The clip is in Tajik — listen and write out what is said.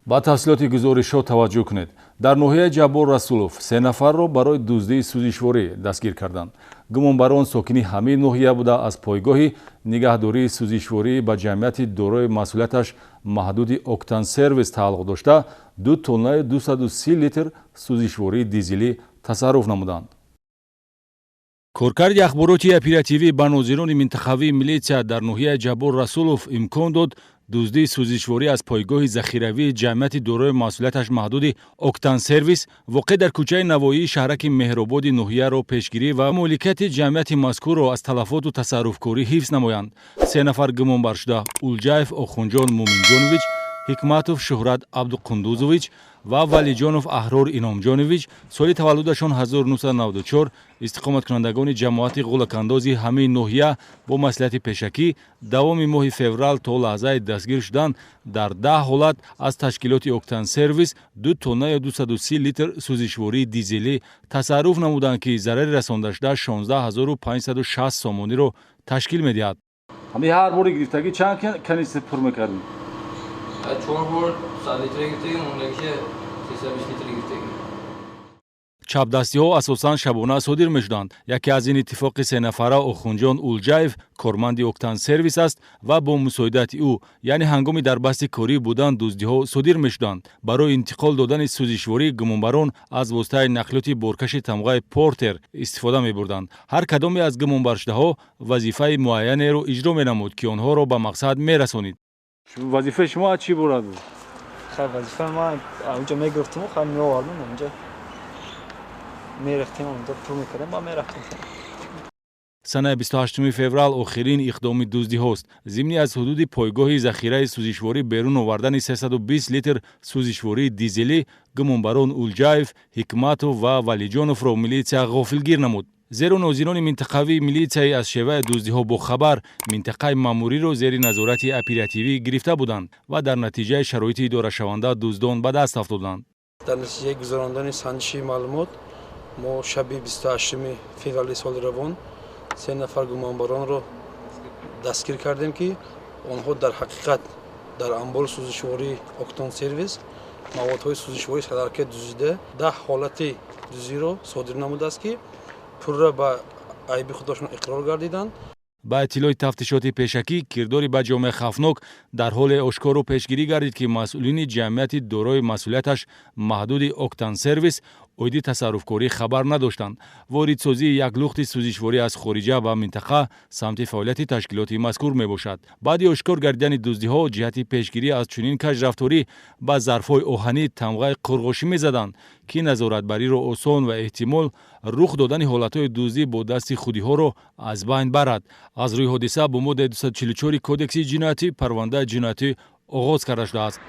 Ба тафсилоти гузоришҳо таваҷҷӯҳ кунед. Дар ноҳияи Ҷаббор Расулов се нафарро барои дуздии сӯзишворӣ дастгир карданд. Гумонбарон сокини ҳамин ноҳия буда, аз пойгоҳи нигаҳдории сӯзишворӣ ба ҷамъияти дорои масъулияташ маҳдуди Октансервис тааллуқ дошта, 2 тоннаи 230 литр сӯзишвории дизелӣ тасарруф намуданд. Коркарди ахбороти оперативӣ ба нозирони минтақавии милитсия дар ноҳияи Ҷаббор Расулов имкон дод дуздии сӯзишворӣ аз пойгоҳи захиравии ҷамъияти дорои масъулияташ маҳдуди Октансервис, воқеъ дар кӯчаи Навоии шаҳраки Меҳрободи ноҳияро пешгирӣ ва моликияти ҷамъияти мазкурро аз талафоту тасарруфкорӣ ҳифз намоянд. Се нафар гумонбаршуда, Улҷаев Охунҷон Муминҷонович, Ҳикматов Шуҳрат Абдуқундузович ва Валиҷонов Аҳрор Иномҷонович, соли таваллудашон 1994, истиқоматкунандагони ҷамоати Ғулакандози ҳамин ноҳия, бо маслиҳати пешакӣ давоми моҳи феврал то лаҳзаи дастгир шудан дар 10 ҳолат аз ташкилоти Октансервис 2 тоннаю 230 литр сӯзишвории дизелӣ тасарруф намуданд, ки зарари расондашуда 16 560 сомониро ташкил медиҳад. Ҳамин ҳар бори гирифтагӣ чанд канистр пур мекардем? Чор бор 100 литра гирифтагим, ондагише 320 литр гирифтагим. Чапдастиҳо асосан шабона содир мешуданд. Яке аз ин иттифоқи сенафара Охунҷон Улҷаев корманди Октансервис аст ва бо мусоидати ӯ, яъне ҳангоми дар басти корӣ будан, дуздиҳо содир мешуданд. Барои интиқол додани сӯзишворӣ гумонбарон аз воситаи нақлиёти боркаши тамғаи Портер истифода мебурданд. Ҳар кадоме аз гумонбаршудаҳо вазифаи муайянеро иҷро менамуд, ки онҳоро ба мақсад мерасонид. Вазифаи шумо аз чӣ иборат буд? Хай, вазифаи ман онҷо мегирифтиму, хай, меовардам, онҷо мерехтем, онҷо пур мекардем, ба мерафтем. Санаи 28 феврал охирин иқдоми дуздиҳост. Зимни аз ҳудуди пойгоҳи захираи сӯзишворӣ берун овардани 320 литр сӯзишвории дизелӣ гумонбарон Улҷаев, Ҳикматов ва Валиҷоновро милитсия ғофилгир намуд, зеро нозирони минтақавии милитсияи аз шеваи дуздиҳо бохабар минтақаи маъмуриро зери назорати оперативӣ гирифта буданд ва дар натиҷаи шароити идорашаванда дуздон ба даст афтоданд. Дар натиҷаи гузарондани санҷиши маълумот мо шаби 28 феврали соли равон се нафар гумонбаронро дастгир кардем, ки онҳо дар ҳақиқат дар амбори сӯзишвории Октон Сервис маводҳои сӯзишвории садарка дуздида, 10 ҳолати дуздиро содир намудааст, ки пурра ба айби худашон иқрор гардиданд. Ба иттилои тафтишоти пешакӣ, кирдори ба ҷомеа хавфнок дар ҳоле ошкору пешгирӣ гардид, ки масъулини ҷамъияти дорои масъулияташ маҳдуди Октансервис оиди тасарруфкорӣ хабар надоштанд. Воридсозии як лухти сӯзишворӣ аз хориҷа ба минтақа самти фаъолияти ташкилоти мазкур мебошад. Баъди ошкор гардидани дуздиҳо, ҷиҳати пешгирӣ аз чунин кажрафторӣ ба зарфҳои оҳанӣ тамғаи қурғошӣ мезаданд, ки назоратбариро осон ва эҳтимол рух додани ҳолатҳои дуздӣ бо дасти худиҳоро аз байн барад. Аз рӯи ҳодиса бо моддаи 244 Кодекси ҷиноятӣ парвандаи ҷиноятӣ оғоз карда шудааст.